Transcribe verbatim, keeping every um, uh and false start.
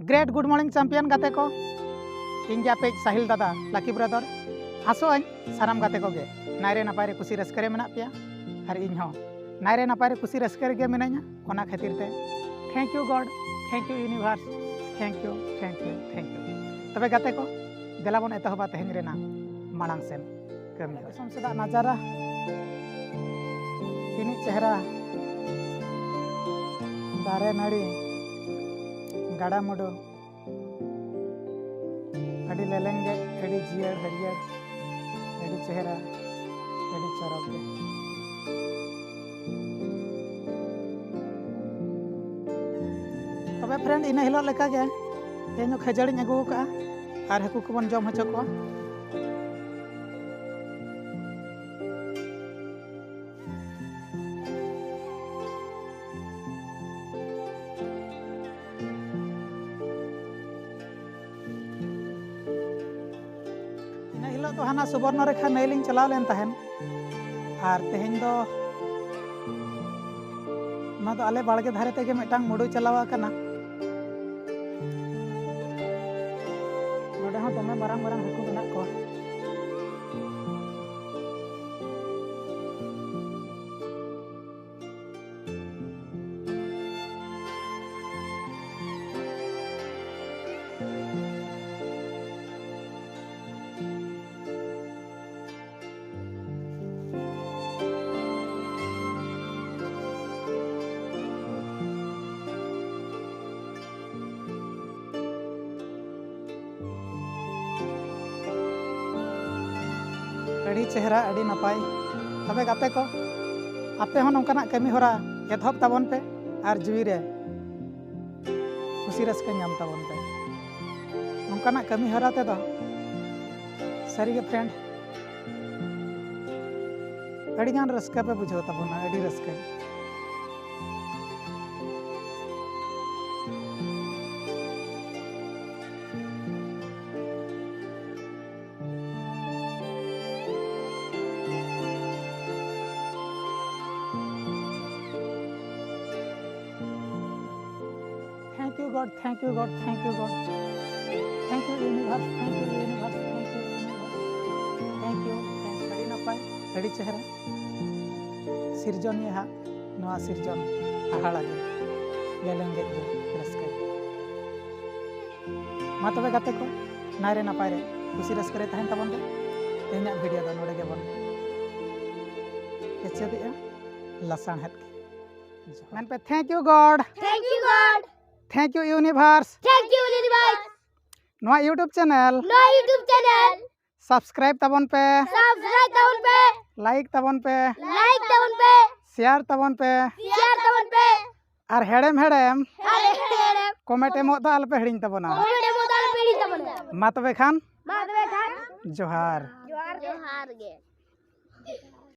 Great good morning champion ᱜᱟᱛᱮ ᱠᱚ, ᱤᱧ ᱜᱮ ᱟᱯᱮᱭᱤᱡ ᱥᱟᱦᱤᱞ ᱫᱟᱫᱟ, lucky brother᱾ ᱟᱥᱚᱜ ᱟᱹᱧ ᱥᱟᱱᱟᱢ ᱜᱟᱛᱮ ᱠᱚᱜᱮ ᱱᱟᱭᱨᱮ ᱱᱟᱯᱟᱭ ᱨᱮ ᱠᱩᱥᱤ ᱨᱟᱹᱥᱠᱟᱹ ᱨᱮ ᱢᱮᱱᱟᱜ ᱯᱮᱭᱟ, ᱟᱨ ᱤᱧ ᱦᱚᱸ ᱱᱟᱭᱨᱮ ᱱᱟᱯᱟᱭ ᱨᱮ ᱠᱩᱥᱤ ᱨᱟᱹᱥᱠᱟᱹ ᱨᱮᱜᱮ ᱢᱤᱱᱟᱹᱧᱟ᱾ ᱚᱱᱟ ᱠᱷᱟᱹᱛᱤᱨ ᱛᱮ thank you God, thank you universe, thank you, thank you, thank you᱾ ᱛᱚᱵᱮ ᱜᱟᱛᱮ ᱠᱚ, ᱫᱮᱞᱟ ᱵᱚᱱ ᱮᱛᱚᱦᱚᱵᱟ ᱛᱮᱦᱮᱧ ᱨᱮᱱᱟᱜ ᱢᱟᱲᱟᱝ ᱥᱮᱱ ᱠᱟᱹᱢᱤ᱾ ᱫᱤᱥᱚᱢ ᱥᱮᱫᱟᱜ ᱱᱟᱡᱟᱨᱟ ᱛᱤᱱᱟᱹᱜ ᱪᱮᱦᱨᱟ, ᱫᱟᱨᱮ ᱱᱟᱹᱲᱤ, ᱜᱟᱰᱟ ᱢᱩᱰᱩ, ᱟᱹᱰᱤ ᱞᱮᱞᱮᱝ ᱜᱮ, ᱟᱹᱰᱤ ᱡᱤᱭᱟᱹᱲ ᱦᱟᱹᱨᱭᱟᱹᱲ, ᱟᱹᱰᱤ ᱪᱮᱦᱨᱟ, ᱟᱹᱰᱤ ᱪᱚᱨᱚᱠ ᱜᱮ᱾ ᱛᱚᱵᱮ friend, ᱤᱱᱟᱹ ᱦᱤᱞᱳᱜ ᱞᱮᱠᱟᱜᱮ ᱛᱮᱦᱮᱧ ᱦᱚᱸ ᱠᱷᱟᱹᱡᱟᱹᱲᱤᱧ ᱟᱹᱜᱩ ᱟᱠᱟᱫᱼᱟ ᱟᱨ ᱦᱟᱹᱠᱩ ᱠᱚᱵᱚᱱ ᱡᱚᱢ ᱦᱚᱪᱚ ᱠᱚᱣᱟ᱾ ᱤᱱᱟᱹ ᱦᱤᱞᱳᱜ ᱫᱚ ᱦᱟᱱᱟ ᱥᱩᱵᱚᱨᱱᱚ ᱨᱮᱠᱷᱟ ᱱᱟᱹᱭ ᱞᱤᱧ ᱪᱟᱞᱟᱣ ᱞᱮᱱ ᱛᱟᱦᱮᱸᱱ, ᱟᱨ ᱛᱮᱦᱮᱧ ᱫᱚ ᱚᱱᱟ ᱫᱚ ᱟᱞᱮ ᱵᱟᱲᱜᱮ ᱫᱷᱟᱨᱮ ᱛᱮᱜᱮ ᱢᱤᱫᱴᱟᱝ ᱢᱩᱰᱩ ᱪᱟᱞᱟᱣ ᱟᱠᱟᱱᱟ᱾ ᱱᱚᱰᱮ ᱦᱚᱸ ᱫᱚᱢᱮ ᱢᱟᱨᱟᱝ ᱢᱟᱨᱟᱝ ᱦᱟᱹᱠᱩ ᱢᱮᱱᱟᱜ ᱠᱚᱣᱟ᱾ ᱟᱹᱰᱤ ᱪᱮᱦᱨᱟ, ᱟᱹᱰᱤ ᱱᱟᱯᱟᱭ᱾ ᱛᱚᱵᱮ ᱜᱟᱛᱮ ᱠᱚ, ᱟᱯᱮ ᱦᱚᱸ ᱱᱚᱝᱠᱟᱱᱟᱜ ᱠᱟᱹᱢᱤ ᱦᱚᱨᱟ ᱮᱛᱚᱦᱚᱵ ᱛᱟᱵᱚᱱ ᱯᱮ ᱟᱨ ᱡᱤᱣᱤ ᱨᱮ ᱠᱩᱥᱤ ᱨᱟᱹᱥᱠᱟᱹ ᱧᱟᱢ ᱛᱟᱵᱚᱱ ᱯᱮ᱾ ᱱᱚᱝᱠᱟᱱᱟᱜ ᱠᱟᱹᱢᱤ ᱦᱚᱨᱟ ᱛᱮᱫᱚ ᱥᱟᱹᱨᱤᱜᱮ friend, ᱟᱹᱰᱤᱜᱟᱱ ᱨᱟᱹᱥᱠᱟᱹ ᱯᱮ ᱵᱩᱡᱷᱟᱹᱣ ᱛᱟᱵᱚᱱᱟ, ᱟᱹᱰᱤ ᱨᱟᱹᱥᱠᱟᱹ᱾ Thank you God, thank you God, thank you God, thank you universe, thank you universe, thank you universe, thank you, thank you. ᱟᱹᱰᱤ ᱱᱟᱯᱟᱭ, ᱟᱹᱰᱤ ᱪᱮᱦᱨᱟ᱾ ᱥᱤᱨᱡᱚᱱᱤᱭᱟᱹ ᱦᱟᱜ ᱱᱚᱣᱟ ᱥᱤᱨᱡᱚᱱ ᱦᱟᱦᱟᱲᱟ ᱜᱮ, ᱜᱮᱞᱮᱝ ᱜᱮᱡ ᱜᱮ ᱨᱟᱹᱥᱠᱟᱹ ᱜᱮ᱾ ᱢᱟ ᱛᱚᱵᱮ ᱜᱟᱛᱮ ᱠᱚ, ᱱᱟᱭ ᱨᱮ ᱱᱟᱯᱟᱭ ᱨᱮ ᱠᱩᱥᱤ ᱨᱟᱹᱥᱠᱟᱹ ᱨᱮ ᱛᱟᱦᱮᱱ ᱛᱟᱵᱚᱱ ᱯᱮ᱾ ᱛᱮᱦᱮᱧᱟᱜ ᱵᱷᱤᱰᱤᱭᱳ ᱫᱚ ᱱᱚᱰᱮ ᱜᱮᱵᱚᱱ ᱠᱮᱪᱮᱫᱮᱜᱼᱟ᱾ ᱞᱟᱥᱟᱲᱦᱮᱫ ᱜᱮ ᱡᱚᱦᱟᱨ᱾ ᱢᱮᱱ ᱯᱮ, thank you God, Thank you God, thank you universe, Thank you universe, ᱱᱚᱣᱟ YouTube ᱪᱮᱱᱮᱞ ᱱᱚᱣᱟ YouTube ᱪᱮᱱᱮᱞ ᱥᱟᱵᱥᱠᱨᱟᱭᱤᱵ ᱛᱟᱵᱚᱱ ᱯᱮ, ᱥᱟᱵᱥᱠᱨᱟᱭᱤᱵ ᱛᱟᱵᱚᱱ ᱯᱮ, ᱞᱟᱭᱤᱠ ᱛᱟᱵᱚᱱ ᱯᱮ, ᱞᱟᱭᱤᱠ ᱛᱟᱵᱚᱱ ᱯᱮ, ᱥᱮᱭᱟᱨ ᱛᱟᱵᱚᱱ ᱯᱮ, ᱥᱮᱭᱟᱨ ᱛᱟᱵᱚᱱ ᱯᱮ, ᱟᱨ ᱦᱮᱲᱮᱢ ᱦᱮᱲᱮᱢ ᱟᱨ ᱦᱮᱲᱮᱢ ᱦᱮᱲᱮᱢ ᱠᱚᱢᱮᱱᱴ ᱮᱢᱚᱜ ᱫᱚ ᱟᱞᱚᱯᱮ ᱦᱤᱲᱤᱧ ᱛᱟᱵᱚᱱᱟ᱾ ᱠᱚᱢᱮᱱᱴ ᱮᱢᱚᱜ ᱫᱚ ᱟᱞᱚᱯᱮ ᱦᱤᱲᱤᱧ ᱛᱟᱵᱚᱱᱟ᱾ ᱢᱟ ᱛᱚᱵᱮ ᱠᱷᱟᱱ ᱢᱟ ᱛᱚᱵᱮ ᱠᱷᱟᱱ ᱡᱚᱦᱟᱨ᱾ ᱡᱚᱦᱟᱨ ᱜᱮ᱾ ᱡᱚᱦᱟᱨ ᱜᱮ᱾